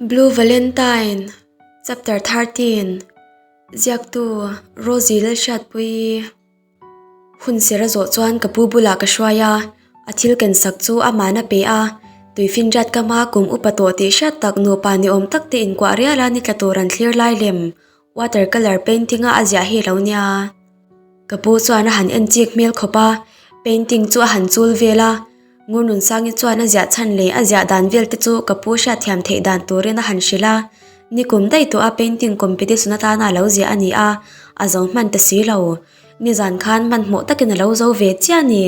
Blue Valentine, Chapter 13, Ziaktu, Rosie Lalhriatpuii. Hun ser a zawh chuan ka pu bulah ka hruai a, a thil ken sak chu aman a pe a, tuifinriat ka hma kum upa tawh tih hriat tak nupa ni awm tak te inkuah rial a ni tla tur an thlir lai lem water colour painting a a ziah hi a lo nia. Ka pu chuan a han en chik hmel khawp a, painting chu a han chul vel a, Ngurnunsangi chuan a ziah chhan leh a ziah dan vel te chu ka pu hriatthiam theih dan turin a han hrilh a, nikum daih tawh a painting competition atana a lo ziah a ni a, a zo hman ta si lo. Nizan khan hmanhmawh takin a lo zo ve chiah a ni.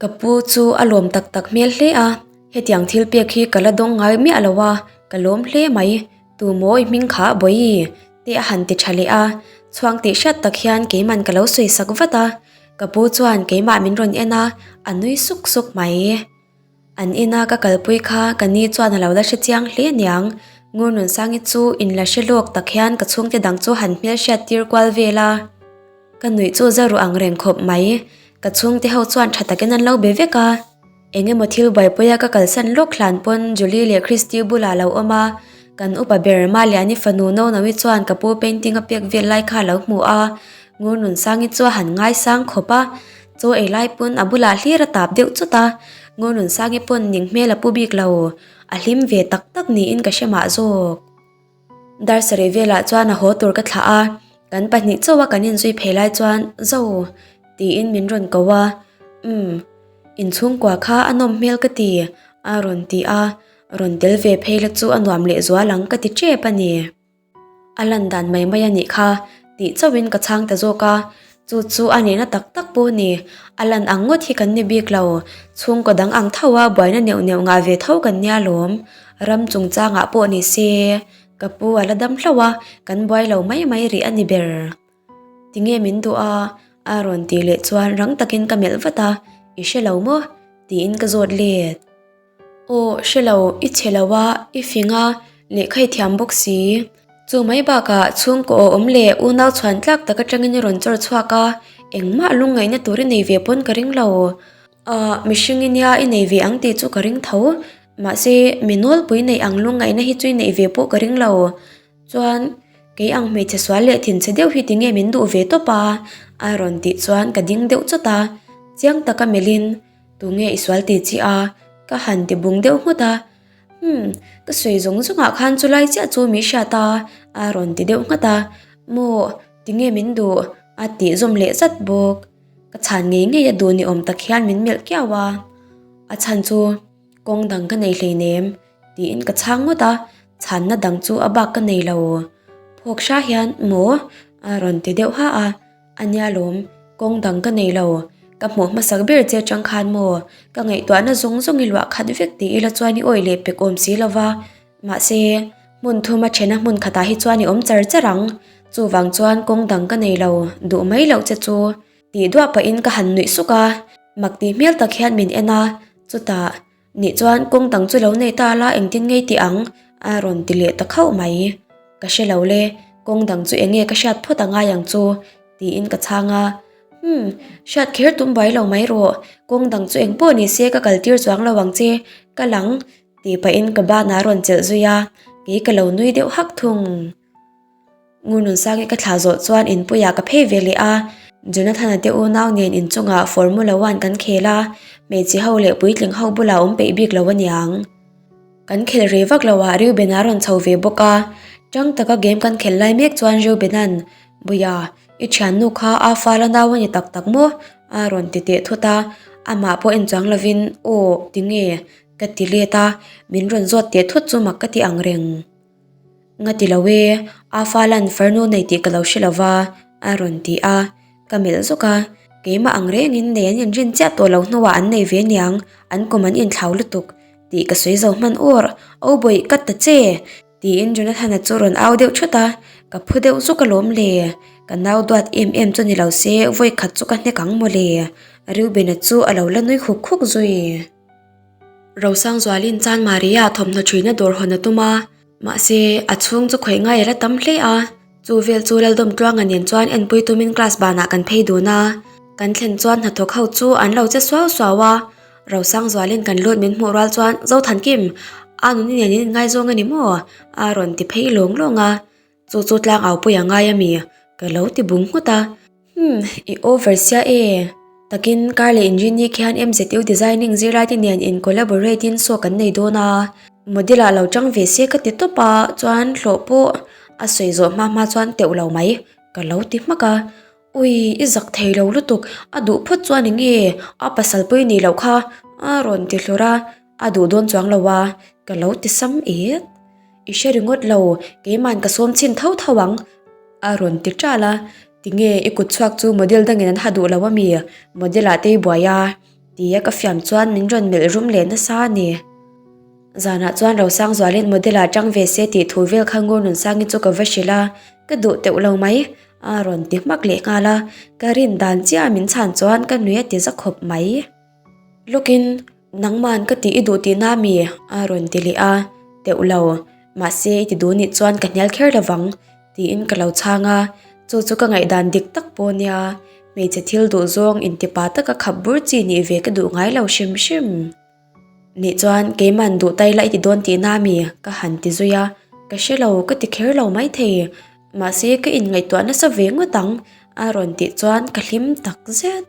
Ka pu chu a lawm tak tak hmel hle a, hetiang thil pek hi ka la dawng ngai miah lo a, ka lawm hle mai, tu mawi hming kha Bawihi te a han ti tha leh a, chhuang tih hriat tak hian keiman ka lo sawi sak vat a, ka pu chuan keimah min rawn en a, a nui suk suk mai. An ina ka kalpui kha ka ni chuan a lo la hre chiang hle aniang, Ngurnunsangi chu inla hre lawk tak hian ka chhungte dang chu han hmelhriat tir kual vel a. Ka nuih chu za ruh ang reng khawp mai. Ka chhungte ho chuan tha takin an lo be vek a. Eng emaw thil buaipuia ka kalsan lawk hlan pawn Julie leh Christy bulah a lo awm a. Kan upa ber Maliani fanu Nonomi chuan ka pu painting a pek vel lai kha a lo hmu a. Ngurnunsangi chu a han ngaisang khawp a. Chaw ei lai pawn a bulah hlir a tap deuh chawt a. Ngurnunsangi pawn ning hmel a pu bik lo. A hlim ve tak tak niin ka hre mah zawk. Dar sarih velah chuan a haw tur ka thlah a, kan pahnih chauh a kan inzui phei lai chuan Zo tiin min rawn ko a, Umm, inchhungkua kha a nawm hmel ka ti a rawn ti a, rawn tel ve phei la chu a nuam leh zual ang ka ti tep a ni. A lan dan mai mai a nih kha tih chauhin ka chhang ta zawk a, Chu chu a nihna tak tak pawh ni. A lan ang ngawt hi kan ni bik lo. Chhungkaw dang ang tho a buaina neuh neuh ngah ve tho kan nia lawm. Ram chungchangah pawh ni se, ka pu a la dam hlauh a, kan buai lo mai mai rih a ni ber. Tinge min duh a? A rawn tih leh chuan rang takin ka melh vat a, I hre lo maw? Tiin ka zawt let. Aw, hre lo, i chhe lo a, i fing a, lehkha i thiam bawk si. Chu mai bakah chhungkaw aw awm leh unau chhuan tlak tak atangin i rawn chawr chhuak a, engmah lungngaihna tur i nei ve pawn ka ring lo. Ahh, mihring i nia i nei ve ang tih chu ka ring tho. Mahse, mi nawlpui neih ang lungngaihna hi chu i neih ve pawh ka ring lo. Chuan, kei ang hmeichhe sual leh thinchhe deuh hi tinge min duh ve tawp a? a rawn tih chuan ka ding deuh chawt a, chiang taka melhin, Tunge i sual ti chi a? Ka han ti bung deuh nghut a. Umm, ka sawi zawng zawngah khan chulai chiah chu mi hriat a, a rawn ti deuh nghat a. Maw, tinge min duh? A tih zawm leh zat bawk. Ka chhan ngei ngei a duh ni awm tak hian min melh kiau a. A chhan chu kawng dang ka nei hleinem tiin ka chhang ngawt a, chhanna dang chu a bak ka nei lo. Phawk hra hian maw? A rawn ti deuh ha a. A nia lawm, kawng dang ka nei lo. Ka hmuh hmasak ber che atang khan maw, ka ngaihtuahna zawng zawng i luah khat vek tih ila chuan i awih leh pek awm si lova. Mahse, hmun thuma thena hmun khatah hi chuan i awm char char ang. Chuvang chuan kawng dang ka nei lo, duh mai loh che chu. Tih duah pahin ka han nuih suk a, mak tih hmel tak hian min en a, chutah, Nih chuan kawng dang chu lo nei ta la engtin ngei tih ang? a rawn ti leh ta khauh mai. Ka hre lo le, kawng dang chu enge ka hriat phawt a ngai ang chu tiin ka chhang a. Umm, hriat kher tum bai lo mai rawh, kawng dang chu engpawh ni se ka kal tir chuang lo ang che, ka lang tih pahin ka banah a rawn chelh zui a, kei ka lo nui deuh hak thung. Ngurnunsangi ka thlah zawh chuan inpuiah ka phei ve leh a, Jonathana te unau nen inchungah Formula One kan khel a, hmeichhe ho leh puitling ho bulah awm peih bik lo aniang. Kan khel rei vak lo ah Reuben a rawn chho ve bawk a, tang taka game kan khel lai mek chuan Reubena'n, Buia, i thiannu kha a fala nau a ni tak tak maw? a rawn ti teh thut a, amah pawh en chuang lovin, Aw, tinge? ka ti let a, min rawn zawt teh thut chu mak ka ti ang reng. Nga ti lo e, a falan farnu nei tih ka lo hre lo va, a rawn ti a, ka melh zawk a, keimah ang rengin nei an inrin chiah tawh lo hnuah an nei ve niang, an kum an inthlau lutuk tih ka sawi zo hman ur, O bawih ka ta che! tiin Jonathan-a chu rawn au deuh thut a, ka phu deuh zuk alawm le, ka nau duat em em chu ni lo se vawi khat chu ka hnek ang mawle, Reuben-a chu a lo la nui khuk khuk zui. Rosangzualin Chan Maria thawmhnaw ṭhuina dawr hawn a tum a, mahse a chhung chu khawih ngai a la tam hle a, chu vel chu Laldawmtluanga nen chuan enpui tumin class banah kan phei dun a, kan thlen chuan hnathawk ho chu an lo che suau suau a, Rosangzualin kan lut min hmuh rual chuan Zothankim! A nuni nen in inngaizawng a ni maw? A rawn ti phei lawng lawng a. Chu chu tlang au pui a ngai a mi? Ka lo ti bung nghut a. Umm, i over sia e. Takin car leh engine ni khian MZU designing zirlai te nen in collaborate in saw kan nei dawn a. Model ah lo chang ve se ka ti tawp a, chuan hlawh pawh a sawi zawh hma hma chuan teuh lo mai ka lo ti hmak a. Ui, i zak thei lo lutuk, a duh phawt chuan eng nge a pasal pui nih loh kha a rawn ti hlur a, a duh dawn chuang lo a, ka lo ti sam et. I hre ringawt lo, keima'n ka sawm chhin tho tho ang, a rawn ti ṭal a. Tinge i kut chhuak chu model dangin an ha duh lo a mi? Model ah te i buai a, tia ka fiam chuan min rawn melh rum leh nasa a ni. Zanah chuan Rosangzualin model ah ṭang ve se tih thu vel kha Ngurnunsangi chu ka va hrilh a, ka duh teuh lo mai, a rawn ti hmak leh nghal a, ka rin dan chiah min chhan chuan ka nui a ti za khawp mai. Lawkin nangman ka tih i duh tihna mi? a rawn ti leh a, teuh lo, mahse i ti duh nih chuan ka hnial kher lo vang tiin ka lo chhang a, chu chu ka ngaihdan dik tak pawh nia, hmeichhe thil duh zawng intipa taka khap bur chi nih ve ka duh ngai lo hrim hrim. Nih chuan keiman duh tai la i ti dawn tihna mi? ka han ti zui a, ka hre lo ka ti kher lo maithei, mahse ka inngaihtuah nasa ve ngawt ang a rawn tih chuan ka hlim tak zet.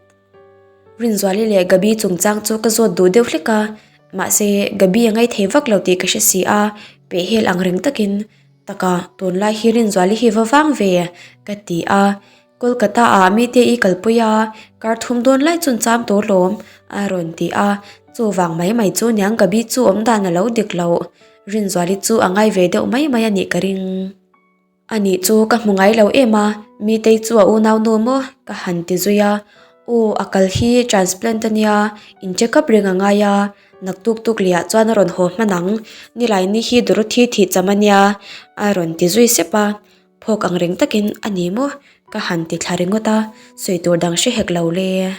Rinzuali leh Gabi chungchang chu ka zawt duh deuh hlek a, mahse Gabi a ngaithei vak lo tih ka hre si a, pehhel ang reng takin, Taka, tunlai hi Rinzuali hi va vang ve, ka ti a. Kolkata ah mite i kalpui a, kar thum dawn lai chun cham tawh lawm, a rawn ti a. Chuvang mai mai chu niang Gabi chu awm dan a lo dik loh. Rinzuali chu a ngai ve deuh mai mai a nih ka ring. Anih chu ka hmu ngai lo em a, Mitei chu a unau nu maw? ka han ti zui a. Aw, a kal hi transplant a nia, in check up reng a ngai a, naktuk tuk lehah chuan a rawn haw hman ang, Nilaini hi Dorothy thih cham a nia, a rawn ti zui sep a. Phawk ang reng takin a ni maw? ka han ti thla ringawt a, sawi tur dang hre hek lo le.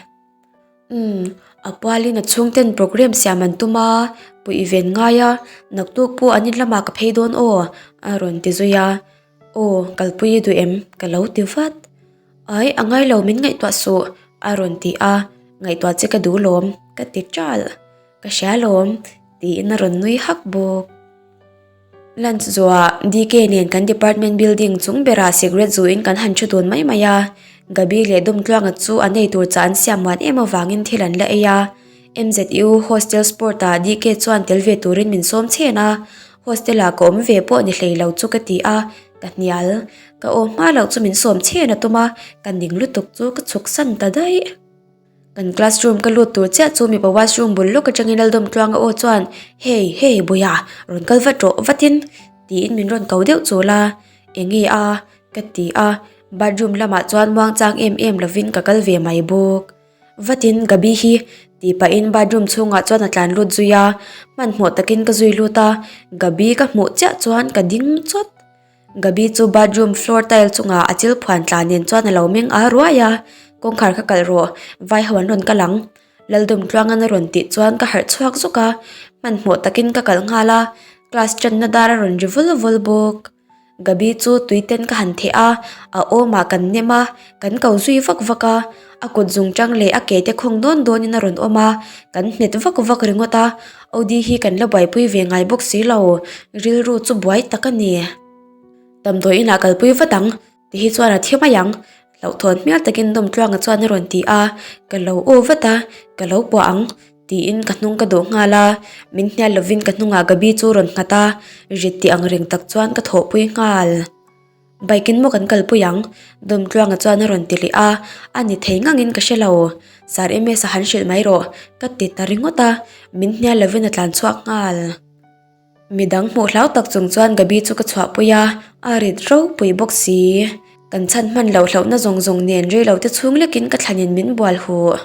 Umm, a pualin a chhungten programme siam an tum a, puih ven ngai a, naktuk pawh an in lamah ka phei dawn aw, a rawn ti zui a. Aw, kalpui i duh em? ka lo ti vat. Ai, a ngai lo min ngaihtuah suh, a rawn ti a, ngaihtuah che ka duh lawm, ka ti ṭalh. Ka hria lawm, tiin a rawn nui hak bawk. Lunch zawhah DK nen kan department building chung berah cigarette zuin kan han thu dun mai mai a. Gabi leh Dumtluanga chu an eitur chah an siam muan em avangin thil an la ei a. MZU hostel sport ah DK chuan tel ve turin min sawm chhen a. Hostel ah ka awm ve pawh ni hlei lo chu ka ti a, ka hnial. Ka aw hma loh chu min sawm chhen a tum a, ka ning lutuk chu ka chhuk san ta daih. Kan classroom ka lut tur chiah chu mipa washroom bul lawk atangin Laldawmtluanga aw chuan Hey hey Buia rawn kal vat rawh vatin tiin min rawn ko deuh chul a, enge a? ka ti a, bathroom lamah chuan muangchang em em lovin ka kal ve mai bawk. Vatin Gabi hi tih pahin bathroom chhungah chuan a tlan lut zui a, hmanhmawh takin ka zui lut a, Gabi ka hmuh chiah chuan ka ding chawt. Gabi chu bathroom floor tile chungah a chil phuan tla nen chuan a lo meng a ruai a, kawngkhar kha kalh rawh, vai ho an rawn kal ang. Laldawmtluangan a rawn tih chuan ka harh chhuak zuk a, hmanhmawh takin ka kalh nghal a, class tanna dar a rawn ri vul vul bawk. Gabi chu tui ten ka han theh a, a awmah kan nem a, kan ko zui vak vak a, a kut zung tang leh a ke te khawng dawn dawnin a rawn awm a, kan hmet vak vak ringawt a, Odi hi kan la buaipui ve ngai bawk si lo, rilru chu buai tak a ni. Damdawi inah kalpui vat ang, ti hi chuan a thi mai ang, hlauhthawn hmel takin Dawmtluanga chuan a rawn ti a, ka lo aw vat a, ka lo puah ang, tiin ka hnung ka dawh nghal a, min hnial lovin ka hnungah Gabi chu rawn nghat a, rit tih ang reng tak chuan ka thawhpui nghal. Bike in maw kan kalpui ang? Dawmtluanga chuan a rawn ti leh a, a ni thei ngangin ka hre lo. Sir MS a han hrilh mai rawh, ka ti ta ringawt a, min hnial lovin a tlan chhuak nghal. Midang hmuh hlau tak chung chuan Gabi chu ka chhuahpui a, a rit ropui bawk si. Kan chhan hman loh hlauhna zawng zawng nen reilote chhung lekin ka thlanin min bual huh.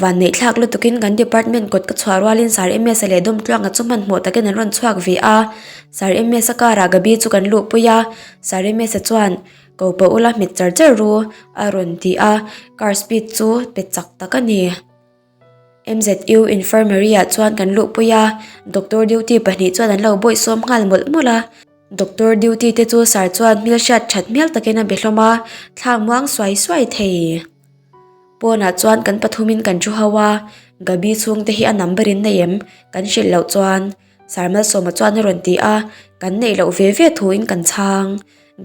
Vanneih thlak lutukin kan department kawt ka chhuah rualin Sir MS-a leh Dawmtluanga chu hmanhmawh takin an rawn chhuak ve a. Sir MS-a karah Gabi chu kan luhpui a, Sir MS-a chuan, Ko pawh ula hmet char char ru, a rawn ti a, car speed chu pe chak tak a ni. MZU infirmary-ah chuan kan luhpui a, doctor duty pahnih chuan an lo bawihsawm nghal mawlh mawlh a. Doctor duty te chu Sir chuan hmelhriat that hmel takin a be hlawm a, thla muang suai suai thei. Pawnah chuan kan pathumin kan thu ho a, Gabi chhungte hi a number in nei em? Kan hrilh loh chuan. Sir Malsawma chuan a rawn ti a, kan neih loh ve ve thuin kan chhang.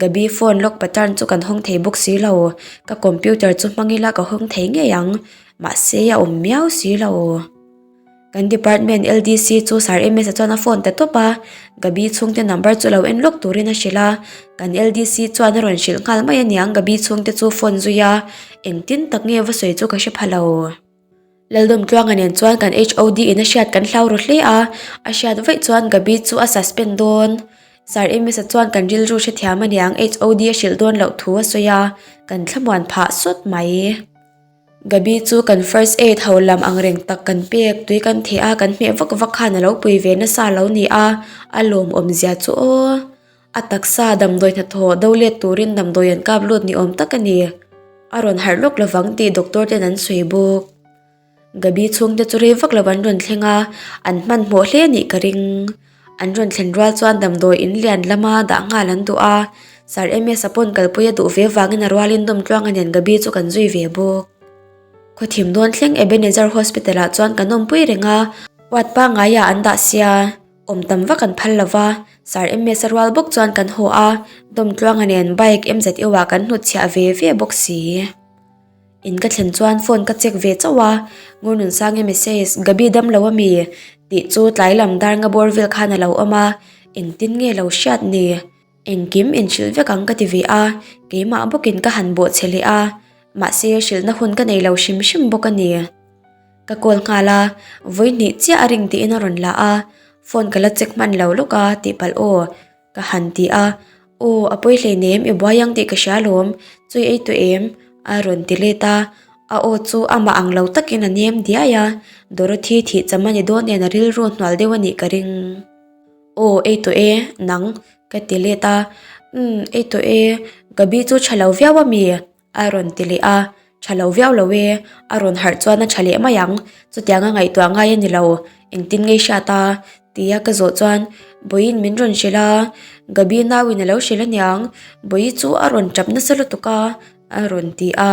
Gabi phone lock pattern chu kan hawng thei bawk si lo, ka computer chu hmang ila ka hawng thei ngei ang, mahse a awm miau si lo. Kan department LDC chu Sir MS-a chuan a phone ta tawp a, Gabi chhungte number chu lo en lawk turin a hrilh a, kan LDC chuan a rawn hrilh nghal mai aniang Gabi chhungte chu phone zui a, engtin tak nge va sawi chu ka hre pha lo. Laldawmtluanga nen chuan kan HOD in a hriat kan hlau ru hle a, a hriat vaih chuan Gabi chu a suspend dawn. Sir Amos-a chuan kan rilru hrethiam aniang HOD a hrilh dawn loh thu a sawi a, kan thlamuan phah sawt mai. Gabi chu kan first aid ho lam ang reng tak kan pek, tui kan theh a, kan hmeh vak vak khan a lo pui ve nasa lo ni a, a lawmawm zia chu aw. A taksa damdawi hnathawh do let turin damdawi an kap lut ni awm tak a ni. A rawn harh lawk lovang tih doctor ten an sawi bawk. Gabi chhungte chu rei vak lo an rawn thleng a, an hmanhmawh hle nih ka ring. An rawn thlen rual chuan damdawi in lian lama dah nghal an duh a, Sir MS-a pawn kalpui a duh ve vangin a rualin Dawmtluanga nen Gabi chu kan zui ve bawk. Khawthim dawn thleng Ebenezer Hospital-ah chuan kan awmpui reng a, ward pangaiah an dah sia. Awm tam vak an phal lo va, Sir MS a rual bawk chuan kan haw a, Dawmtluanga nen bike MZU ah kan hnutchhiah ve ve bawk si. In ka thlen chuan phone ka check ve chauh a, Ngurnunsangi message, Gabi dam lo ami? tih chu tlai lam dar nga bawr vel khan a lo awm a, engtin nge lo hriat ni? Engkim inhrilh vek ang ka ti ve a, keimah bawkin ka han bawh che leh a, mahse hrilhna hun ka nei lo hrim hrim bawk a ni. Ka call nghal a, vawi hnih chiah a ring tiin a rawn la a, phone ka la check hman lo lawk a tih palh aw ka han ti a, aw a pawi hleinem i buai ang tih ka hria alawm, chui ei tawh em? a rawn ti let a, a aw chu amah ang lo takin a nem diai a, Dorothy thih cham a ni dawn nen a rilru hnual deuh a nih ka ring. Aw ei tawh e, nang ka ti let a, umm ei tawh e, Gabi chu tha lo viau ami? A rawn ti leh a, Tha lo viau lo e, a rawn harh chuan a tha leh mai ang, chutianga ngaihtuah ngai a ni lo, engtin ngei hriat a? tia ka zawh chuan Bawiin min rawn hrilh a, Gabi nauin a lo hrilh aniang, Bawi chu a rawn tap nasa lutuk a, a rawn ti a,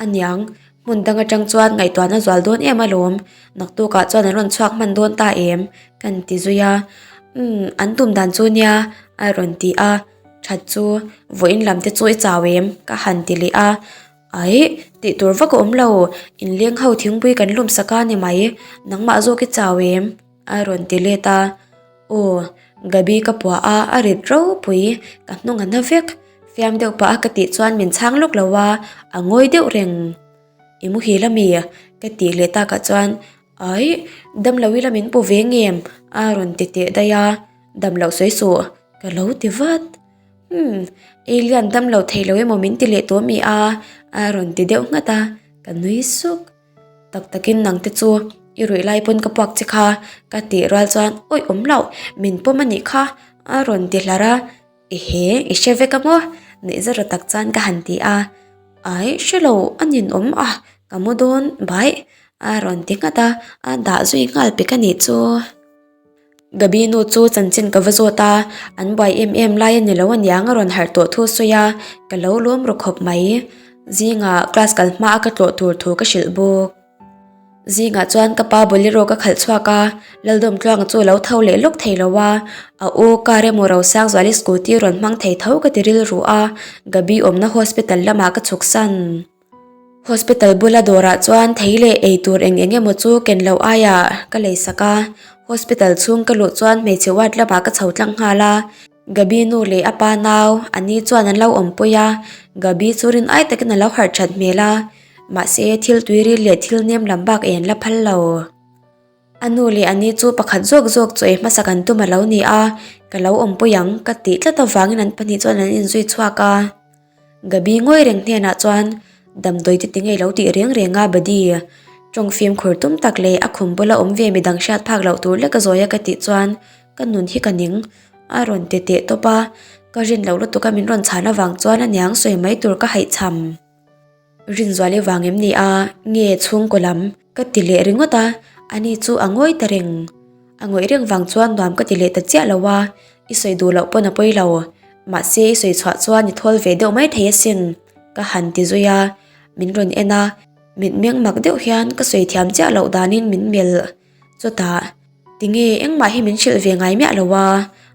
Aniang, hmun dang atang chuan ngaihtuahna zual dawn em alawm, naktukah chuan an rawn chhuak hman dawn ta em? ka ti zui a, Umm, an tum dan chu nia, a rawn ti a. That chu vawiin lam te chu i chau em? Ka han ti leh a, Aih, tih tur vak a awm lo, inleng ho thingpui kan lum sak a ni mai, nangmah zawk i chau em? A rawn ti let a, Aw, Gabi ka puah a, a rit ropui, ka hnung a na vek, fiam deuh pah a ka tih chuan min chhang lawk lo a, a ngawi deuh reng. I muhil ami? Ka tih leh takah chuan, Aih, damlo ila min pu ve ngem? A rawn ti teh daih a. Dam loh sawi suh, ka lo ti vat. Umm, Alien dam lo thei lo emaw min ti leh tawh mi a? A rawn ti deuh nghat a, ka nui suk. Tak takin nang te chu i ruih lai pawn ka puak che kha, ka tih rual chuan awih awm loh, min pawm a nih kha, a rawn ti hlar a. Ehe, i hre vek a maw? Nuih zara tak chuan ka han ti a. Ai, hre lo, a ninawm a, ka mu dawn, bye, a rawn ti nghat a, a dah zui nghal pek a nih chu. Gabi nu chu chanchin ka va zawt a, an buai em em lai a ni lo aniang a rawn harh tawh thu sawi a, ka lo lawm ru khawp mai. Zingah class kal hma a ka tlawh tur thu ka hrilh bawk. Zingah chuan ka pa bolero ka khalh chhuak a, Laldawmtluanga chu a lo tho leh lawk thei lo a, a u car emaw Rosangzuali scooty rawn hmang thei tho ka ti rilru a, Gabi awmna hospital lamah ka chhuk san. Hospital bula dawrah chuan thei leh ei tur eng eng emaw chu ken loh aiah ka lei sak a, hospital chhung ka luh chuan hmeichhe ward lamah ka chho tlang nghal a, Gabi nu leh a pa nau a ni chuan an lo awmpui a, Gabi chu rin ai takin a lo harh that hmel a, mahse thil tui ril leh thil nem lam bak ei an la phal lo. A nu leh a ni chu pakhat zawk zawk chu ei hmasa kan tum a lo ni a, ka lo awmpui ang ka tih tlat avangin an pahnih chuan an inzui chhuak a. Gabi ngawi reng hnenah chuan damdawi te tinge ilo tih reng reng a Buddy tawng fimkhur tum tak leh a khum bula awm ve midang hriat phak loh tur lek a zawi a ka tih chuan ka nun hi ka ning a rawn ti teh tawp a, ka rin loh lutuk a min rawn chhan avang chuan a niang sawi mai tur ka haihchham. Rinzuali vang em ni a, nge chhungkaw lam ka ti leh ringawt a, ani chu a ngawi ta reng. A ngawih reng vang chuan nuam ka ti leh ta chiah lo a, i sawi duh loh pawn a pawi lo, mahse i sawi chhuah chuan i thawl ve deuh mai thei asin ka han ti zui a, min rawn en a, mitmeng mak deuh hian ka sawi thiam chiah loh danin min melh. Chutah. Tinge engmah hi min hrilh ve ngai miah lo a,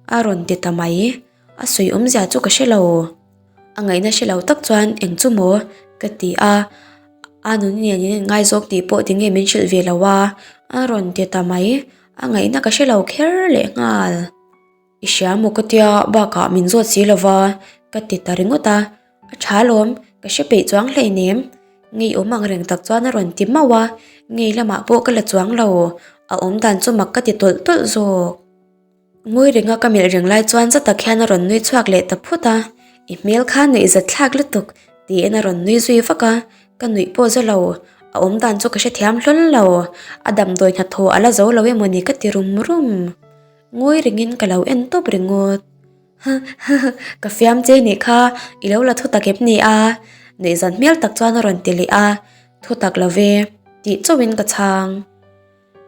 a rawn ti ta mai. A sawi awmzia chu ka hre lo. A ngaihna hre lo tak chuan eng chu maw ka ti a, a nun nen in inngaizawk tih pawh tinge min hrilh ve lo a, a rawn ti ta mai. A ngaihna ka hre lo kher lehnghal. I hria maw ka tia bakah min zawt si lo va ka ti ta ringawt a, a tha alawm ka hre peih chuang hleinem ngei awm ang reng tak chuan a rawn ti mauh a, ngei lamah pawh ka la chuang lo a awm dan chu mak ka ti tawlh tawlh zawk. Ngawi renga ka melh reng lai chuan za tak hian a rawn nui chhuak leh ta phut a, i hmel kha nuih zat thlak lutuk tiin a rawn nui zui vak a, ka nuih pawh za lo a awm dan chu ka hrethiam hlawl lo a damdawi hnathawh a la zo lo emawni ka ti rum rum. Ngawi rengin ka lo en tawp ringawt. Ka fiam che nih kha, i lo la thutak em ni a? Nuihzan hmel tak chuan a rawn ti leh a, Thutak lo ve, tih chauhin ka chhang.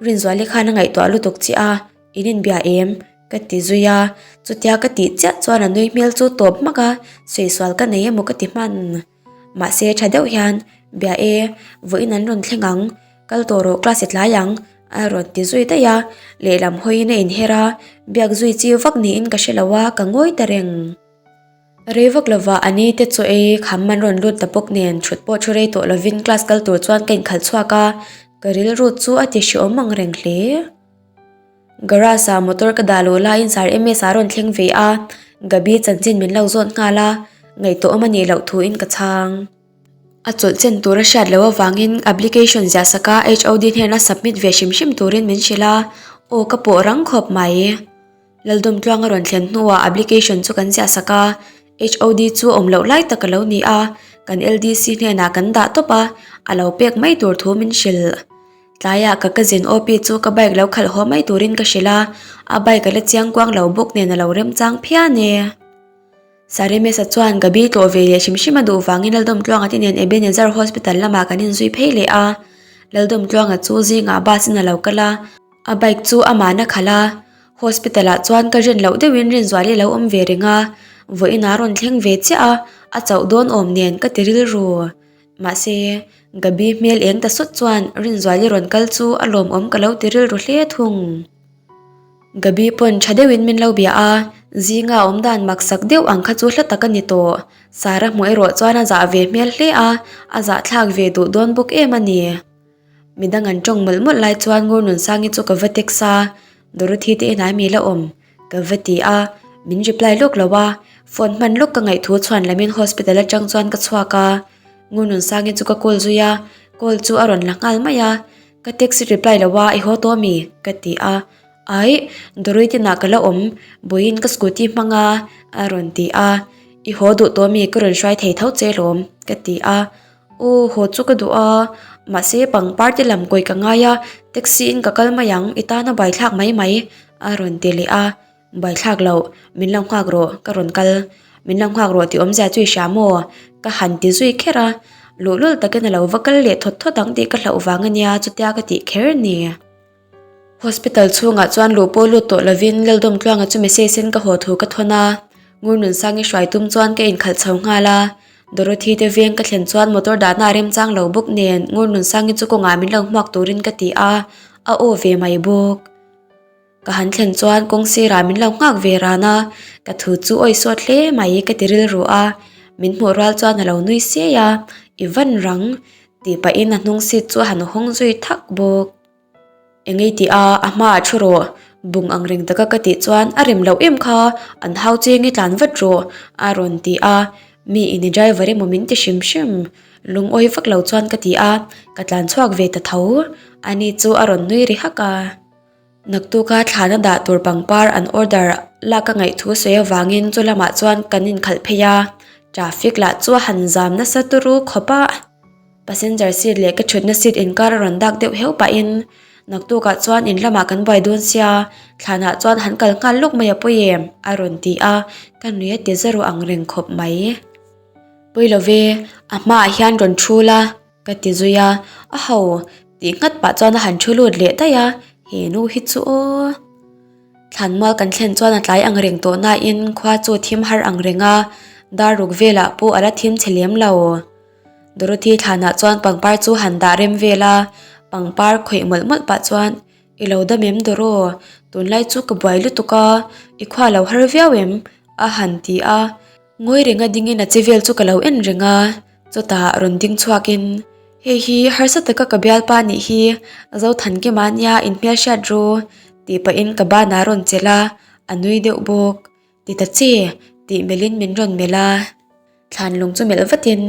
Rinzuali khan a ngaihtuah lutuk chiah a, In inbia em? ka ti zui a, chutia ka tih chiah chuan a nui hmel chu tawp hmak a, sawi sual ka nei emaw ka ti hman. Mahse tha deuh hian, Bia e, vawiin an rawn thleng ang, kal tawh rawh class i tlai ang, a rawn ti zui daih a, lehlam hawiin a inher a, biak zui chi vak niin ka hre lo a, ka ngawi ta reng. Rei vak lovah a ni te chaw ei kham an rawn lut ta bawk nen thut pawh thu rei tawh lovin class kal tur chuan ka inkhalh chhuak a, ka rilru chu a ti hreawm ang reng hle. Garage ah motor ka dah loh laiin Sir MS a rawn thleng ve a, Gabi chanchin min lo zawt nghal a, ngaihtuahawm a nih loh thuin ka chhang. A chawlh chen tur a hriat loh avangin application ziah sak a HOD hnena submit ve hrim hrim turin min hrilh a, aw ka pawh rang khawp mai. Laldawmtluang a rawn thlen hnuah application chu kan ziah sak a, HOD chu awm loh lai tak a lo ni a, kan LDC hnenah kan dah tawp a, a lo pek mai tur thu min hrilh. Tlaiah ka cousin OP chu ka bike lo khalh haw mai turin ka hrilh a, a bike a la chiang kuang lo bawk nen a lo remchang phian e. Saremesa chuan Gabi tlawh ve leh hrim hrim a duh vangin Laldawmtluanga te nen Ebenezer Hospital lamah kan inzui phei leh a. Laldawmtluanga chu zingah bus in a lo kal a, a bike chu amahn a khalh a. Hospital ah chuan ka rin loh deuhin Rinzuali lo awm ve reng a, vawiin a rawn thleng ve chiah a, a chauh dawn awm nen ka ti rilru. Mahse, Gabi hmel eng ta sawt chuan Rinzuali rawn kal chu a lawmawm ka lo ti rilru hle thung. Gabi pawn tha deuhin min lo bia a, zinga awm dan maksak deuh ang kha chu hla tak a ni tawh. Sara hmuh erawh chuan a zah ve hmel hle a, a zahthlak ve duh dawn bawk em a ni. Midang an tawng mawlh mawlh lai chuan Ngurnunsangi chu ka va text a, Dorothy te inah mi la awm? Ka va ti a, min reply lawk lo a, phone hman lawk ka ngaih thu chhuan lamin hospital atang chuan ka chhuak a, Ngununsangi chu ka call zui a, call chu a rawn la nghal mai a, ka text reply lo a, i haw tawh ami? Ka ti a, aih Doroi te nah ka la awm, vawiin ka scooty hmang a, a rawn ti a, i haw duh tawh ami? Ka rawn hruai thei tho che lawm, ka ti a. Aw haw chu ka duh a, mahse pangpar te lam kawi ka ngai a, taxi in ka kal mai ang, i tana baithlak mai mai a rawn ti leh a, baithlak loh, min lo nghak rawh, ka rawn kal, min lo nghak rawh tih awmzia chu i hria maw? Ka han ti zui kher a, luhlul takin a lo va kal leh thawt thawt ang tih ka hlauh vang a nia chutia ka tih kher ni. Hospital chhungah chuan luh pawh lut tawh lovin Laldawmtluanga chu message in ka haw thu ka thawn a, Ngurnunsangi hruai tum chuan ka inkhalh chho nghal a, Dorothy te veng ka thlen chuan motor dahna a remchang lo bawk nen Ngurnunsangi chu kawngah min lo hmuak turin ka ti a, a aw ve mai bawk. Ka han thlen chuan kawng sirah min lo nghak ve ran a, ka thu chu awi sawt hle mai ka ti rilru a, min hmuh rual chuan a lo nui siai a, I van rang tih pahin a hnung seat chu a han hawng zui thak bawk. Engei tih a, a hmaah thu rawh, bung ang reng taka ka tih chuan a rem loh em kha, an hau cheng i tlan vat rawh, a rawn ti a, mi in i driver emaw min ti hrim hrim, lungawi vak lo chuan ka ti a, ka tlan chhuak ve ta tho, ani chu a rawn nui ri hak a. Naktuka thlana dah tur pangpar an order lak a ngaih thu sawi avangin chu lamah chuan kan inkhalh phei a, traffic lah chu a han zam nasa turu khawp a. Passenger seat leh ka thutna seat inkar a rawn dak deuh heuh pahin naktukah chuan in lamah kan buai dawn sia, thlanah chuan han kal nghal lawk mai a pawi em? a rawn ti a, ka nui a ti zero ang reng khawp mai. Pawi lo ve, a hmaah hian rawn thu la, ka ti zui a, a ho tih nghat pah chuan a han thu lut leh daih a, he nu hi chu aw. Thlanmual kan thlen chuan a tlai ang reng tawh nain khua chu thim har ang reng a, dar ruk velah pawh a la thim chhe lem lo. Dorothy thlanah chuan pangpar chu han dah rem vel a, pangpar khawih mawlh mawlh pah chuan. I lo dam em Doro? Tunlai chu ka buai lutuk a, i khua lo har viau em? a han ti a. Ngawi renga dingin a che vel chu ka lo en reng a, chutah rawn ding chhuakin, Hei hi harsa taka ka bialpa nih hi, Zothankima nia inhmelhriat ru, tih pahin ka banah rawn chelh a, a nui deuh bawk. Ti ta che, tih melhin min rawn melh a. Thlan lung chu melh vatin,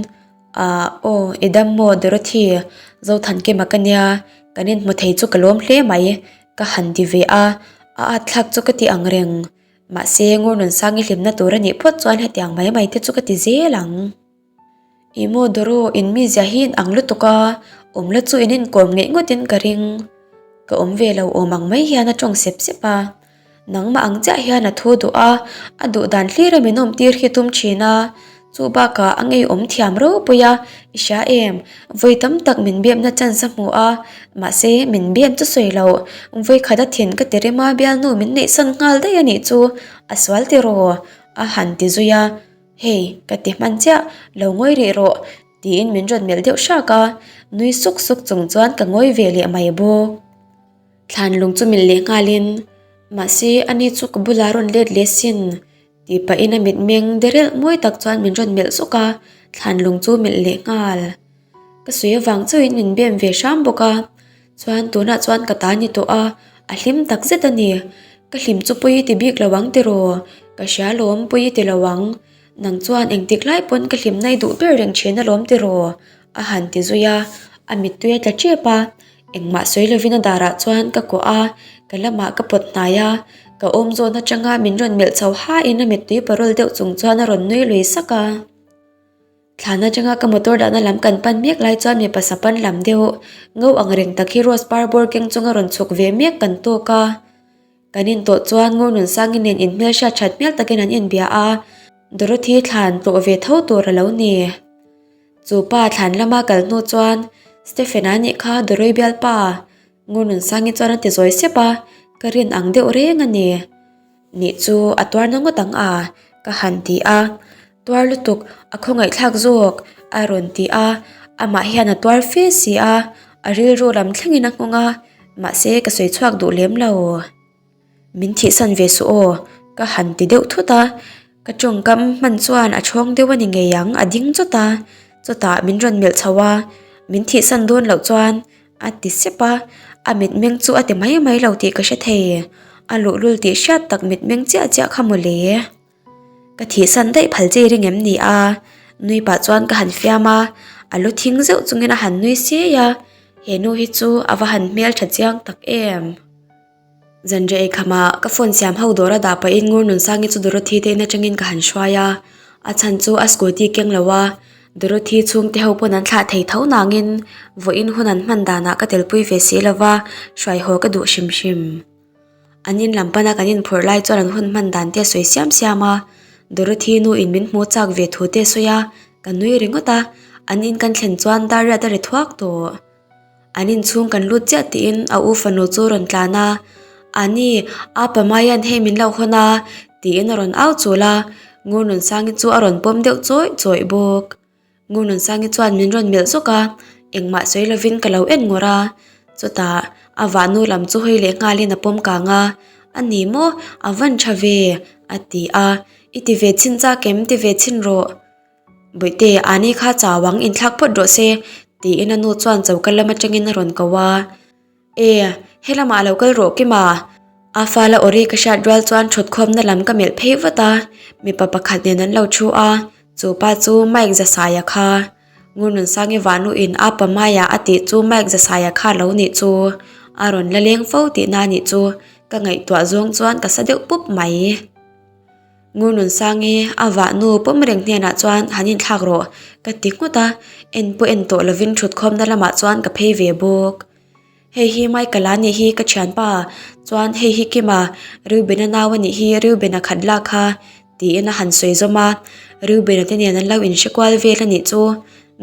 Ahh, aw, i dam maw Dorothy, Zothankima ka nia, kan inhmu thei chu ka lawm hle mai, ka han ti ve a, a at thlak chu ka ti ang reng. Mahse, Ngurnunsang i hlimna tur a nih phawt chuan hetiang mai mai te chu ka ti zel ang. Ih maw Doro, in mizia hi in ang lutuk a, awm la chu in inkawm ngeih ngawtin ka ring. Ka awm ve lo awm ang mai hian a tawng sep sep a. Nangmah ang chiah hian a thu duh a, a duh dan hlir a min awm tir hi tum thin a. Chu bakah a ngeiawm thiam ropui a, i hria em, vawi tam tak min biamna chance a hmu a, mahse min biam chu sawi loh, vawi khat a thin ka ti rem a bialnu min neihsan nghal daih a nih chu, a sual tiraw? a han ti zui a. Hei, ka ti hman chiah, lo ngawi rih rawh, tiin min rawn melh deuh hrak a, nui suk suk chung chuan ka ngawi ve leh mai bawk. Thlan lung chu milh leh nghalin, Mahse, ani chu ka bulah rawn let leh sin, tih pahin a mitmeng derelh mawi tak chuan min rawn melh zuk a, thlan lung chu milh leh nghal. Ka sawi avang chauhin min bem ve hram bawk a, chuan tunah chuan ka ta ni tawh a, a hlim tak zet a ni. Ka hlim chu pawi i ti bik lo ang tiraw? Ka hria lawm pawi i ti lo ang. Nang chuan engtik lai pawn ka hlimna i duh ber reng thin alawm tiraw? A han ti zui a, a mittui a tla tep a, engmah sawi lovin a darah chuan ka kuah a, ka lamah ka pawt hnai a, ka awm zawn atanga min rawn melh chho hain a mittui parawl deuh chung chuan a rawn nui lui sak a. Thlan atanga ka motor dahna lam kan pan mek lai chuan mipa sapan lam deuh ngo ang reng tak hi rose par bawr keng chunga rawn chhuk ve mek kan tawk a. Kan intawh chuan Ngurnunsangi nen inhmelhriat that hmel takin an inbia a, Dorothy thlan tlawh ve tho tur a lo ni. Chu pa thlan lama kal hnu chuan Stephen-a nih kha Doroi bialpa Ngurnunsangi chuan a ti zawi sep a, ka rin ang deuh reng a ni. Nih chu a tuar na ngawt ang a, ka han ti a. Tuar lutuk, a khawngaihthlak zawk, a rawn ti a. Amah hian a tuar fe si a, a rilru lam thlengin a nghawng a, mahse ka sawi chhuak duh lem lo. Min thihsan ve suh aw, ka han ti deuh thut a. Ka tawngkam hman chuan a chhawng deuh a ni ngei ang, a ding chawt a. Chawtah min rawn melh chho a, min thihsan dawn loh chuan A ti sep a, a mitmeng chu a ti mai mai lo tih ka hre thei. A luhlul tih hriat tak mitmeng chiah chiah kha mawle. Ka thihsan daih phal che i ring em ni a? Nui pah chuan ka han fiam a, a lu thing zeuh chungin a han nui siai a, he nu hi chu a va han hmeltha chiang tak em. Zanriah ei khamah ka phone siam ho dawr a dah pahin Ngurnunsangi chu Dorothy te in atangin ka han hruai a, a chhan chu a scooty keng lo a, Dorothy chhungte ho pawn an thlah thei tho nangin vawiin hun an hman danah ka telpui ve si lo va, hruai haw ka duh hrim hrim. An in lam pana kan inphurh lai chuan an hun hman dan te a sawi siam siam a, Dorothy nu in min hmu chak ve thu te a sawi a, ka nui ringawt a, an in kan thlen chuan dar riat a ri thuak tawh. An inchhung kan lut chiah tiin a u fanu chu a rawn tlan a, Ani, apa Maian hei min lo hawn a, tiin a rawn au chul a, Ngurnunsangi chu a rawn pawm deuh chawih chawih bawk. Ngurnunsangi chuan min rawn melh zawk a, engmah sawi lovin ka lo en ngawrh a, chutah a vahnu lam chu hawi leh nghalin a pawm kang a, A ni maw, a van tha ve, a ti a, I ti ve chhin chak em, ti ve chhin rawh. Bawihte, Ani kha chau ang, inthlak phawt rawh se, tiin a nu chuan choka lam atangin a rawn ko a. E, helamah lo kal rawh Kima. A fala awri ka hriat rual chuan thutkhawmna lam ka melh phei vat a, mipa pakhat nen an lo thu a, chu pa chu Mike Zasaia kha. Ngurnunsangi vahnuin a pa Maya a tih chu Mike Zasaia kha lo nih chu. A rawn la leng fo tihna nih chu, ka ngaihtuah zawng chuan ka sa deuh pup mai. Ngurnunsangi a vah nu pawm reng hnenah chuan han inthlak rawh ka ti nghut a, en pawh en tawh lovin thutkhawmna lamah chuan ka phei ve bawk. Hei hi Michael-a nih hi ka thianpa, chuan hei hi Kima, Reuben-a nau a nih hi Reuben-a khat lak kha tiin a han sawi zawm a, Reuben-a te nen an lo inhre kual vel a nih chu.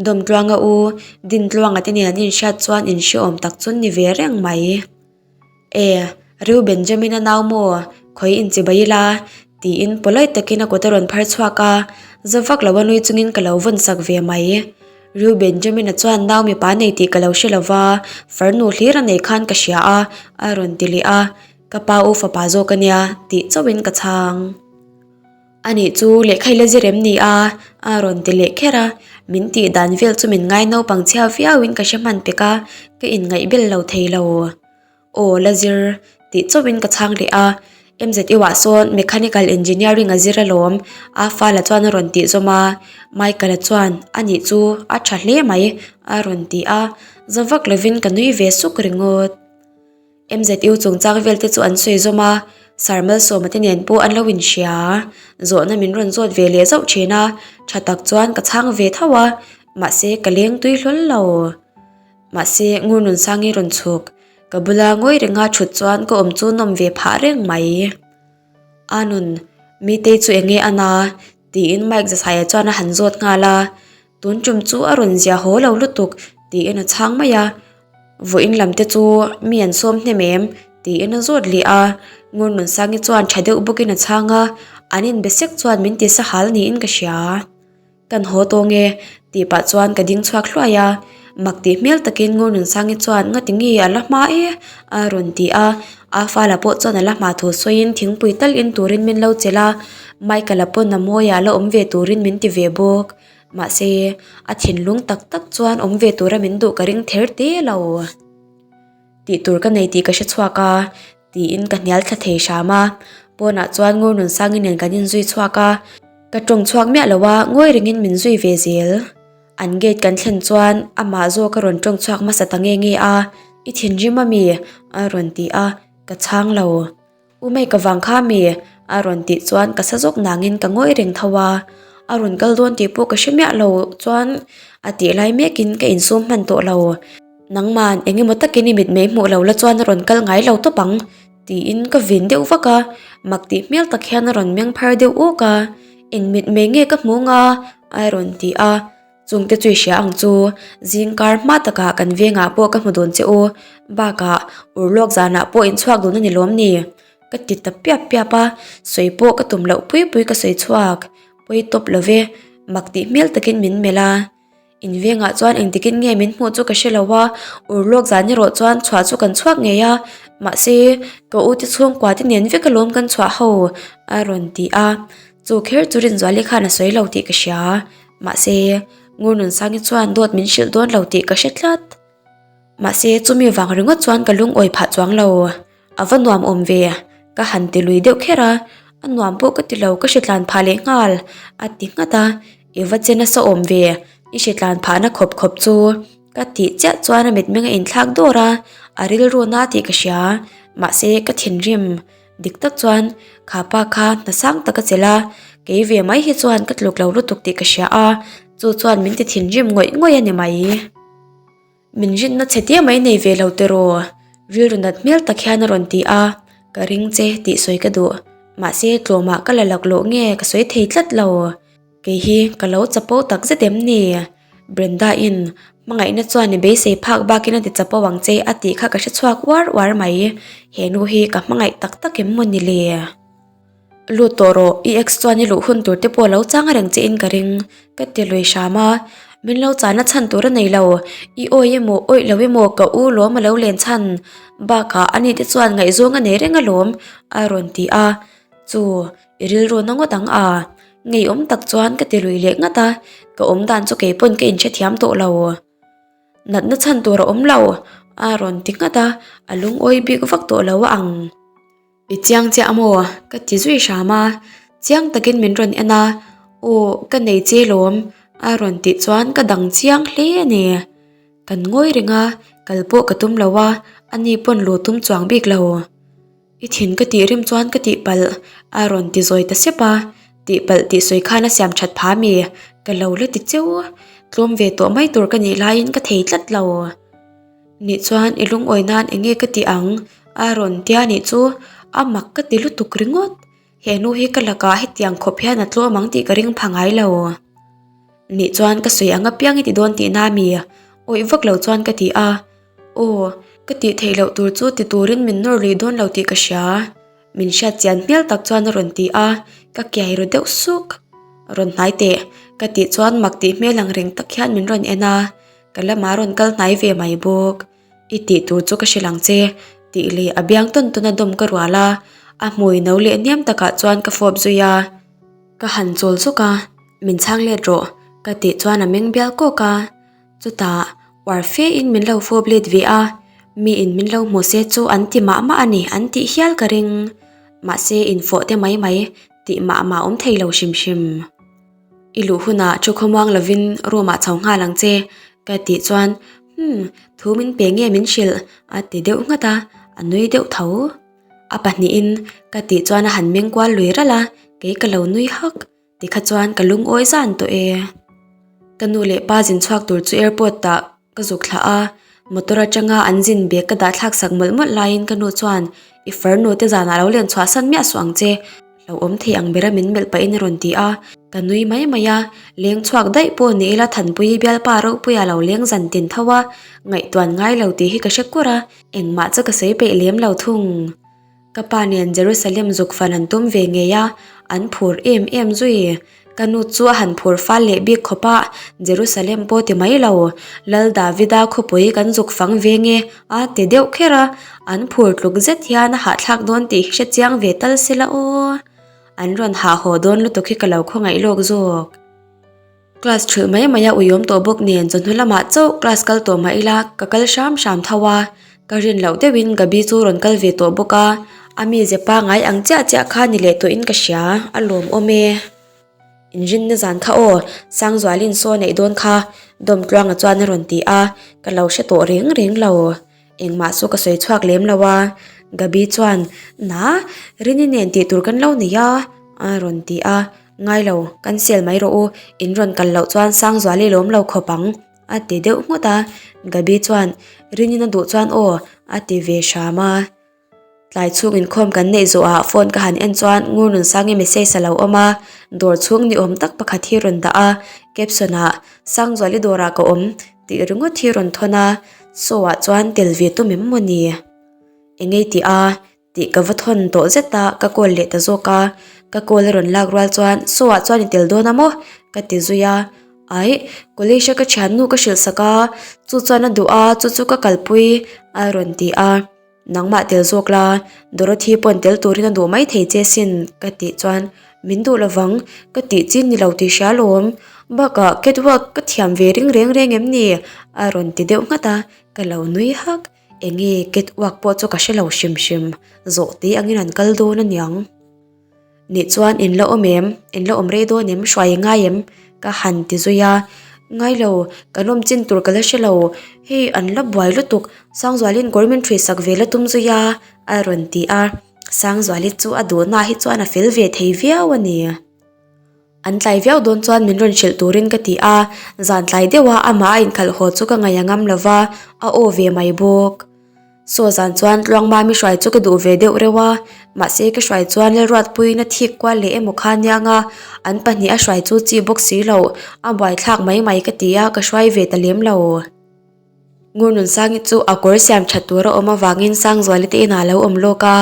Dawmtluanga u Dintluanga te nen an inhriat chuan inhreawm tak chu ni ve reng mai. E, Reu Benjamin-a nau maw, khawi inchibai ila? tiin polite takin a kut a rawn phar chhuak a, za vak lo a nui chungin ka lo vawn sak ve mai. Reu Benjamin-a chuan nau mipa nei tih ka lo hre lo va, farnu hlir a nei khan ka hria a, a rawn ti leh a, ka pa u fapa zawk a nia tih chauhin ka chhang. Anih chu lehkha i la zir em ni a? a rawn ti leh kher a, min tih dan vel chu min ngai naupang chhia viauin ka hre hman pek a, ka inngaih bel lo thei lo. Aw la zir tih chauhin ka chhang leh a, MZU ah sawn Mechanical Engineering a zir alawm a fala chuan a rawn tih zawm a, Michael-a chuan anih chu a tha hle mai a rawn ti a, za vak lovin ka nui ve suk ringawt. MZU chungchang vel te chu an sawi zawm a, Sir Malsawma te nen pawh an lo inhria, zawhna min rawn zawt ve leh zauh thin a, tha tak chuan ka chhang ve tho a, mahse ka leng tui hlawl lo. Mahse, ngur nun sangi rawn chhuk. Ka bula ngawi renga thut chuan ka awm chu nawm ve phah reng mai. A nun, Mitei chu enge a na? tiin Mike Zasaia chuan a han zawt nghal a. Tun tum chu a rawn zia haw lo lutuk tiin a chhang mai a. Vawiin lam te chu mi an sawm hnem em? tiin a zawt leh a. Ngur nun sangi chuan tha deuh bawkin a chhang a, an inbe sek chuan min ti sahal niin ka hria. Kan haw tawng e, tih pah chuan ka ding chhuak hluai a, mak tih hmel takin Ngurnunsangi chuan ngati nge a la hma e a rawn ti a, a fala pawh chuan a la hma thu sawiin thingpui tal in turin min lo chelh a, Michael-a pawn a mawiah la awm ve turin min ti ve bawk, mahse a thinlung tak tak chuan awm ve tura min duh ka ring ther te lo. Tih tur ka nei tih ka hre chhuak a, tiin ka hnial thla thei hram a. Pawnah chuan Ngur Nunsangi nen kan inzui chhuak a, ka tawng chhuak miah lo a, ngawi rengin min zui ve zel. An gate kan thlen chuan amah zawk a rawn tawng chhuak hmasa ta nge nge a, I thinrim a mi? a rawn ti a, ka chhang lo. U May ka vang kha mi? A rawn tih chuan ka sa zawk nangin ka ngawi reng tho a, a rawn kal dawn tih pawh ka hre miah lo chuan a tih lai mekin ka insum hman tawh lo. Nangman eng emaw takin i mitmei hmuh lo la chuan a rawn kal ngai lo tawp ang tiin ka vin deuh vak a, mak tih hmel tak hian a rawn meng phar deuh uk a, eng mitmei nge ka hmu nga? A rawn ti a. Chungte chu i hria ang chu, zingkar hma takah kan vengah pawh ka hmu dawn che u, bakah urlawk zanah pawh inchhuak dun a ni lawm ni? Ka ti ta piap piap a, sawi pawh ka tum loh pui pui ka sawi chhuak, pawi tawp lo ve, mak tih hmel takin min melh a. In vengah chuan engtikin nge min hmuh chu ka hre lo a, urlawk zan erawh chuan chhuah chu kan chhuak ngei a, mahse ka u te chhungkua te nen vek alawm kan chhuah ho, a rawn ti a, chu kher chu Rinzuali khan a sawi lo tih ka hria. Mahse, Ngurnunsangi chuan dawt min hrilh dawn lo tih ka hre tlat. Mahse, chumi vang ringawt chuan ka lungawi phah chuang lo. A va nuam awm ve, ka han ti lui deuh kher a, a nuam pawh ka ti lo, ka hritlan phah leh nghal, a ti nghat a, I va che nasa awm ve, i hritlan phahna khawp khawp chu, ka tih chiah chuan a mitmeng a inthlak dawr a, a rilru na tih ka hria, mahse ka thinrim. Dik tak chuan kha pa kha hna sang tak a chelh a, kei ve mai hi chuan ka tluk lo lutuk tih ka hria a, chu chuan min ti thinrim ngawih ngawih a ni mai. Min rinna chhe tia mai nei ve lo tiraw? Rilru nat hmel tak hian a rawn ti a, ka ring che tih sawi ka duh, mahse tlawmah ka la laklawh nge ka sawi thei tlat lo. Kei hi ka lo chapo tak zet em ni? Brenda-in hmangaihna chuan i beisei phak bakin a ti chapo ang che a tih kha ka hre chhuak uar uar mai. He nu hi ka hmangaih tak tak em maw ni le? Lut tawh rawh, i ex chuan i luh hun tur te pawh lo chang reng che in ka ring, ka ti lui hram a. Min lo chahna chhan tur a nei lo, i awi emaw awih lo emaw ka u lawm a lo len chhan. Bakah ani te chuan ngaihzawng a nei reng alawm, a rawn ti a. Chu, i rilru na ngawt ang a. Ngeiawm tak chuan ka ti lui leh ngat a, ka awm dan chu kei pawn ka inhrethiam tawh lo. Natna chhan tur a awm lo, a rawn ti nghat a, a lungawi bik vak tawh lo a ang. I chiang chiah a maw? ka ti zui hram a, chiang takin min rawn en a, Aw, ka nei che lawm, a rawn tih chuan ka dang chiang hle a ni. Kan ngawi reng a, kal pawh ka tum lo a, ani pawn lu tum chuang bik lo. I thin ka tih rim chuan ka tihpalh a rawn ti zawi ta sep a, tihpalh tih sawi khan a siam that pha mi? Ka lo la ti cheu. Tlawm ve tawh mai tur ka nih laiin ka thei tlat lo. Nih chuan i lungawi nan eng nge ka tih ang? A rawn tia nih chu a mak ka ti lutuk ringawt. He nu hi ka lakah hetiang khawp hian a tlawm ang tih ka ring pha ngai lo. Nih chuan ka sawi ang apiang i ti dawn tihna mi? Awih vak lo chuan ka ti a. Aw, ka tih theih loh tur chu ti turin min nawr lui dawn lo tih ka hria. Min hriat chian hmel tak chuan a rawn ti a, ka kiai ru deuh suk. Rawn hnai teh, ka tih chuan mak tih hmel ang reng tak hian min rawn en a, ka lamah rawn kal hnai ve mai bawk. I tih tur chu ka hrilh ang che, tih leh a biang tawn tawn a dawm ka rual a, a hmui no leh hniam takah chuan ka fawp zui a. Ka han chawl zuk a, min chhang let rawh, ka tih chuan a meng bial kawk a. Chutah, uar fe in min lo fawp let ve a, mi in min lo hmu se chu an ti mah mah a ni an tih hial ka ring. Mahse infawh te mai mai tih mah mah awm thei lo hrim hrim. I luh hunah thu khawmuang lovin room ah chho nghal ang che ka tih chuan hmm thu min pe nge min hrilh a ti deuh nghat a, a nui deuh tho. A pahnihin ka tih chuan a han meng kual lui ralh a, kei ka lo nui hak. Tikha chuan ka lungawi zan tawh e. Ka nu leh pa zin chhuak tur chu airport ah ka zuk thlah a, motor atanga an zin bag ka dah thlak sak mawlh mawlh laiin ka nu chuan I farnu te zanah lo len chhuah san miah suh ang che, lo awm thei ang bera min melh pahin a rawn ti a, ka nui mai mai a, leng chhuak daih pawh ni ila Thanpuii bialpa Ropuia lo leng zan tin tho a, ngaihtuan ngai lo tih hi ka hre kur a, engmah chu ka sawi peih lem lo thung. Ka pa nen Jerusalem zuk fan an tum ve ngei a, an phur em em zui. Ka nu chu a han phur fal leh bik khawp a, Jerusalem pawh ti mai lo, Lal Davida khawpui kan zuk fang ve nge a ti deuh kher a, an phur tluk zet hian a hahthlak dawn tih hi hre chiang ve tal sela aw. An rawn hah haw dawn lutuk hi ka lo khawngaih lawk zawk. Class ṭhulh mai mai a uiawm tawh bawk nen chawhnu lamah chauh class kal tawh mah ila ka kal hram hram tho a, ka rin loh deuhin Gabi chu rawn kal ve tawh bawk a, a mize pangai ang chiah chiah kha ni leh tawhin ka hria, a lawmawm e. Inrinna zan kha aw, Sangzualin saw neih dawn kha Dawmtluanga chuan a rawn ti a, ka lo hre tawh reng reng lo. Engmah chu ka sawi chhuak lem lo a, Gabi chuan, Na, Rini nen tih tur kan lo nei a, a rawn ti a, Ngai lo, kan sel mai rawh u, in rawn kal loh chuan Sangzuali lawm lo khawp ang, a ti deuh nghut a, Gabi chuan, Rinina duh chuan aw, a ti ve hram a. Tlai chhung inkhawm kan neih zawhah phone ka han en chuan Ngurnunsangi message a lo awm a, dawr chhung ni awm tak pakhat hi rawn dah a, caption ah, Sangzuali dawrah ka awm, tih ringawt hi rawn thawn a, show ah chuan tel ve tum em maw ni? Engei tih a? Tih ka va thawn tawh zet a, ka call leh ta zawk a, ka call a rawn lak rual chuan Saw ah chuan i tel dawn a maw? Ka ti zui a, Aih, college a ka thiannu ka hrilh sak a, chu chuan a duh a, chu chu ka kalpui a rawn ti a, Nangmah tel zawk la, Dorothy pawn tel turin a duh mai thei che sin ka tih chuan Min duh lovang, ka tih chin ni lo tih hria lawm, bakah catwalk ka thiam ve ring reng reng em ni? A rawn ti deuh nghat a, ka lo nui hak. Enge cat walk pawh chu ka hre lo hrim hrim, zawh te angin an kal dawn aniang. Nih chuan in la awm em? In la awm rei dawn em? Hruai i ngai em? Ka han ti zui a, Ngai lo, kan awm chin tur ka la hre lo, hei an la buai lutuk, Sangzualin kawr min ṭhuisak ve la tum zui a, a rawn ti a, Sangzuali chu a duhna hi chuan a fel ve thei viau a ni. An tlai viau dawn chuan min rawn hrilh turin ka ti a, zan tlai deuha amah a inkhalh haw chu ka ngaih a ngam lo va, a aw ve mai bawk. Saw zan chuan Tluangmami hruai chu ka duh ve deuh reuh a, mahse ka hruai chuan Lalruatpuiin a thik kual leh emaw kha aniang a, an pahnih a hruai chu chi bawk si lo, a buaithlak mai mai ka ti a, ka hruai ve ta lem lo. Ngurnunsangi chu a kawr siam that tur a awm avangin Sangzuali te inah a lo awm lawk a,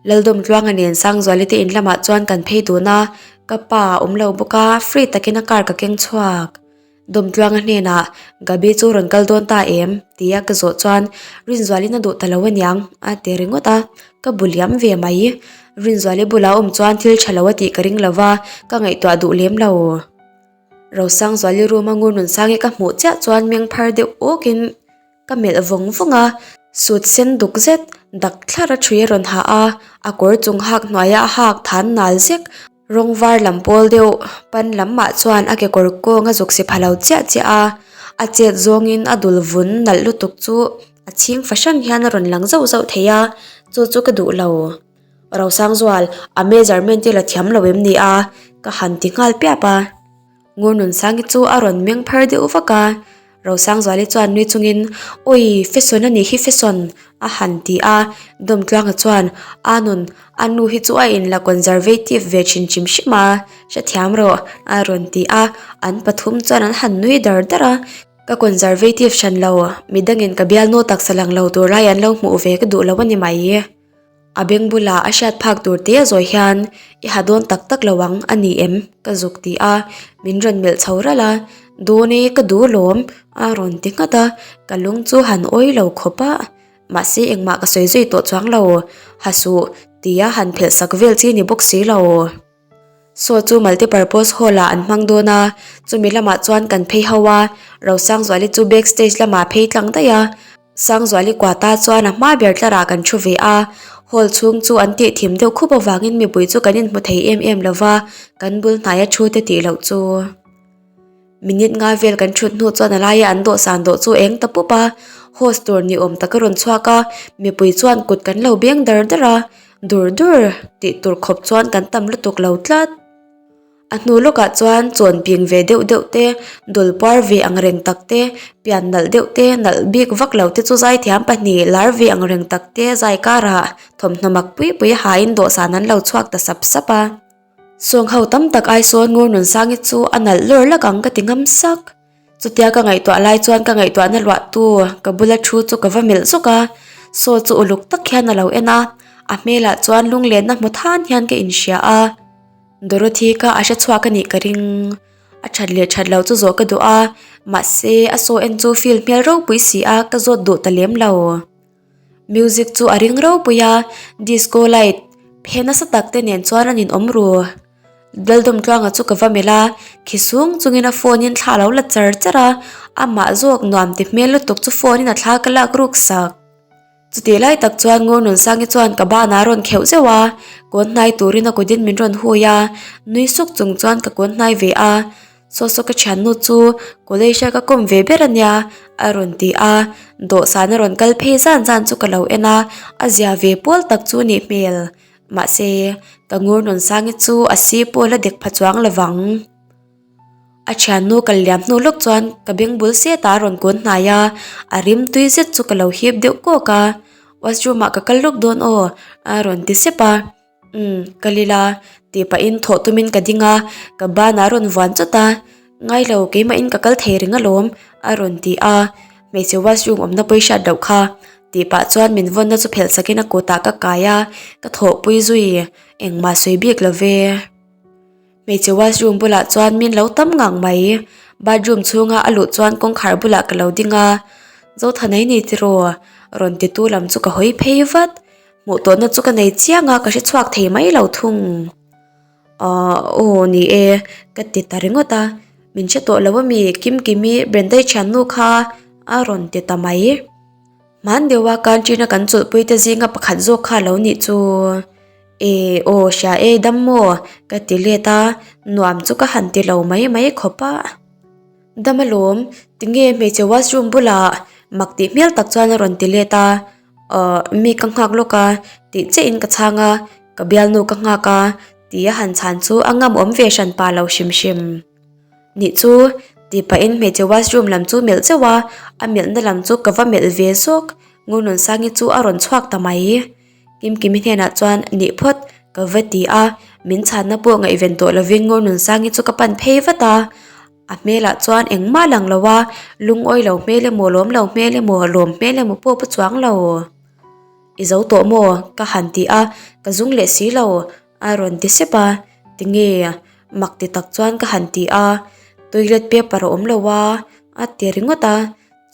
Laldawmtluanga nen Sangzuali te in lamah chuan kan phei dun a, ka pa a awm lo bawk a, free takin a car ka keng chhuak. Dawmtluanga hnenah, Gabi chu rawn kal dawn ta em? tia ka zawh chuan, Rinzualin a duh ta lo aniang, a ti ringawt a, ka bu liam ve mai. Rinzuali bulah a awm chuan thil tha lo a tih ka ring lo va, ka ngaihtuah duh lem lo. Rosangzuali room a ngur nunsangi ka hmuh chiah chuan meng phar deuh awkin ka melh vawng vawng a, suit sen duk zet dak thlar a ṭhui a rawn ha a, a kawr chung hak hnuaia a hak than nal zek, rawng var lam pawl deuh pan lam mah chuan a kekawr kawng a zuk si pha lo chiah chiah a, a chet zawngin a dul vun nalh lutuk chu a chhing fahran hian a rawn lang zauh zauh thei a, chu chu ka duh lo. Rosangzual, a measurement i la thiam lo em ni a? Ka han ti nghal piap a. Ngurnunsangi chu a rawn meng phar deuh vak a. Rosangzuali chuan nui chungin, Awi, fashion a nih hi fashion, a han ti a. Dawmtluanga chuan, Anun, a nu hi chu a inla conservative ve thin hrim hrim a, hrethiam rawh, a rawn ti a. An pathum chuan an han nui dar dar a. Ka conservative hran lo, midangin ka bialnu taksa lang lo tur lai an lo hmuh ve ka duh lo a ni mai. A beng bulah a hriat phak tur te zawi hian i ha dawn tak tak lo ang a ni em? Ka zuk ti a, min rawn melh chho ralh a, Dawn e ka duh alawm a rawn ti nghat a, ka lung chu han awi lo khawp a, mahse engmah ka sawi zui tawh chuang lo, ha suh tia han phelh sak vel chi ni bawk si lo. Saw chu multipurpose hall ah an hmang dawn a, chumi lamah chuan kan phei ho a, Rosangzuali chu back stage lamah phei tlang daih a, Sangzuali kuata chuan a hma ber tlarah kan thu ve a, hall chhung chu an tih thim deuh khup avangin mipui chu kan inhmu thei em em lova, kan bul hnaia thu te tih loh chu. Minute nga vel kan thut hnu chuan a laia an dawhsan dawh chu eng ta pup a, host tur ni awm tak a rawn chhuak a, mipui chuan kut kan lo beng dar dar a, dur dur tih tur khawp chuan kan tam lutuk lo tlat. A hnu lawkah chuan chawn ping ve deuh deuh te, dul puar ve ang reng tak te, pian nalh deuh te, nalh bik vak lo te chu zaithiam pahnih lar ve ang reng tak te zai karah thawmhnaw mak pui pui hain dawhsan an lo chhuak ta sap sap a. Sawng ho tam tak ai sawn ngur nun sangi chu a nalh lawr lak ang ka ti ngam sak. Chutia ka ngaihtuah lai chuan ka ngaihtuahna luah tu ka bula thu chu ka va melh zawk a, saw chu uluk tak hian a lo en a, a hmelah chuan lunglenna hmu than hian ka inhria a. Dorothy kha a hre chhuak a nih ka ring. A that leh that lo chu zawh ka duh a, mahse a saw en chu feel hmel ropui si a ka zawt duh ta lem lo. Music chu a ring ropui a, disco light phe nasa tak te nen chuan an inawm ru. Laldawmtluanga chu ka va melh a, khi sung chungin a phone in thla a lo la char char a, amah zawk nuam ti hmel lutuk chu phone in a thla ka lak ruk sak. Chutih lai tak chuan Ngurnunsangi chuan ka banah a rawn kheuh zeuh a, kawn hnai turin a kut in min rawn hui a, nui suk chung chuan ka kawn hnai ve a. Saw saw ka thiannu chu college a ka kawm ve ber ania a rawn ti a, dawhsan a rawn kal phei zan zan chu ka lo en a, a zia ve pawl tak chu nih hmel. Mahse, ka ngur nawn sangi chu a si pawl a dek pha chuang lovang. A thiannu kal liam hnu lawk chuan ka beng bul set ah a rawn kun hnai a, a rim tui zet chu ka lo hip deuh kawk a, washroom ah ka kal lawk dawn aw a rawn ti sep a. Umm, ka lila, tih pahin thawh tumin ka ding a, ka banah a rawn vuan chawt a, Ngai lo, keimahin ka kal thei reng alawm, a rawn ti a, hmeichhe washroom awmna pawi hriat loh kha, tih pah chuan min vawnna chu phelh sakin a kutah ka kai a, ka thawhpui zui, engmah sawi bik lo ve. Hmeichhe washroom bulah chuan min lo tam ngang mai. Bathroom chhunga a luh chuan kawngkhar bulah ka lo ding a, Zothanei ni tiraw? Rawn titu lam chu ka hawi phei vat. Hmuh tawhna chu ka nei chiang a, ka hre chhuak thei mai lo thung. Ahh aw ni e, ka ti ta ringawt a, min hre tawh lo ami Kimkimi Brendai thiannu kha a rawn ti ta mai. Hman deuha canteen a kan chawlhpui te zinga pakhat zawk kha lo nih chu. E aw hria e dam maw ka ti let a, nuam chu ka han ti lo mai mai khawp a. Dam alawm, tinge hmeichhe washroom bulah mak tih hmel tak chuan a rawn ti let a. Ahh mi ka nghak lawk a tih chiah in ka chhang a, ka bialnu ka nghak a tih a han chhan chu a ngam awm ve hran pa lo hrim hrim. Nih chu tih pahin hmeichhe washroom lam chu melh zeuh a, a melhna lam chu ka va melh ve zawk, Ngurnunsangi chu a rawn chhuak ta mai. Kimkimi hnenah chuan nih phawt ka va ti a, min chhanna pawh ngaihven tawh lovin Ngurnunsangi chu ka pan phei vat a. A hmelah chuan engmah lang lo a, lungawi lo hmel emaw, lawm lo hmel emaw, lawm hmel emaw pawh pu chuang lo. I zo tawh maw? Ka han ti a, ka zung leh si lo, a rawn ti sep a. Tinge? Mak ti tak chuan ka han ti a, toilet paper a awm lo a, a ti ringawt a,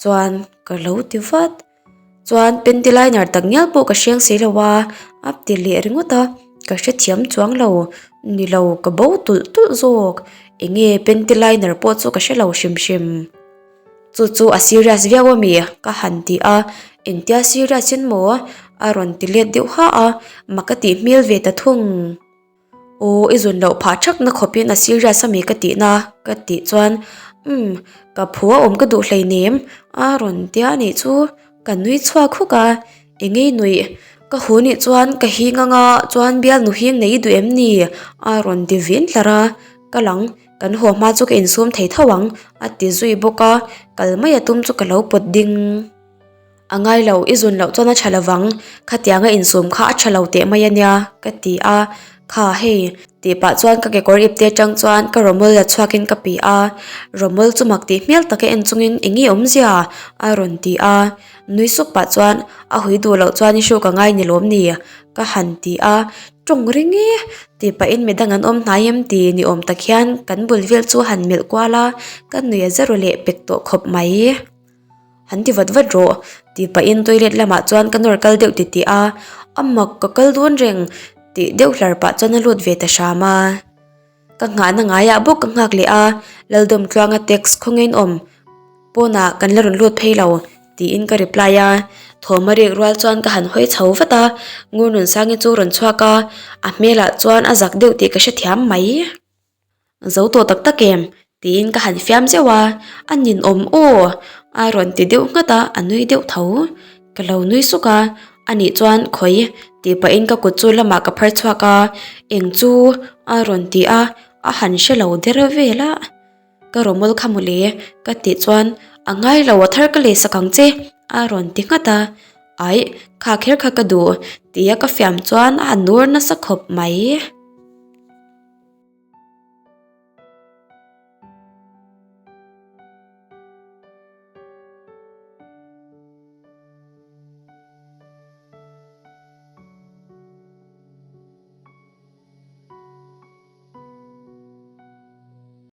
chuan ka lo ti vat. Chuan panty liner tak ngial pawh ka hreng si lo a, a ti leh ringawt a, ka hrethiam chuang lo, ni lo ka bo tulh tulh zawk, eng nge panty liner pawh chu ka hre lo hrim hrim. Chu chu a serious viau a mi? Ka han ti a, engtia serious in maw? A rawn ti let deuh ha a, mak a tih hmel ve ta thung. Aw i zun loh phah thak na khawp in a serious ami ka tih na ka tih chuan umm ka phu a awm ka duh hleinem a rawn tia anih chu ka nui chhuak huk a engei nuih ka hu nih chuan ka hing anga chuan bialnu hing nei i duh em ni a rawn ti vin tlar a ka lang kan haw hma chu ka insum thei tho ang a ti zui bawk a kal mai a tum chu ka lo pawt ding. A ngai lo, i zun loh chuan a tha lovang, khatianga insum kha a tha lo teh mai a nia, ka ti a. Kha hei, Tih pah chuan ka kekawr ipte atang chuan ka rawmawl la chhuakin ka pi a, rawmawl chu mak tih hmel taka en chungin eng nge awmzia? a rawn ti a, nui suk pah chuan a hui duh loh chuan i hruk a ngai ni lawm ni? ka han ti a, tawng ring e tih pahin midang an awm hnai em ti ni awm tak hian kan bul vel chu han melh kual a, ka nui a zero leh pek tawh khawp mai. Han ti vat vat rawh tih pahin toilet lamah chuan ka nawr kal deuh titih a, a mak ka kal dawn reng tih deuh hlar pah chuan a lut ve ta hram a. Ka nghahna ngaiah bawk ka nghak leh a, Laldawmtluanga text khawngain awm pawnah kan la rawn lut phei lo tiin ka reply a, thawm a rek rual chuan ka han hawi chho vat a, Ngurnunsangi chu rawn chhuak a, a hmelah chuan a zak deuh tih ka hrethiam mai. Zo tawh tak tak em? tiin ka han fiam zeuh a, a ninawm aw! a rawn ti deuh nghat a, a nui deuh tho. Ka lo nui suk a, anih chuan khawi tih pahin ka kut chu lamah ka phar chhuak a, eng chu a rawn ti a, a han hre lo der vel a. Ka rawmawl kha mawle ka tih chuan a ngai lo a thar ka lei sak ang che a rawn ti nghat a, aih kha kher kha ka duh tia ka fiam chuan a nur nasa khawp mai.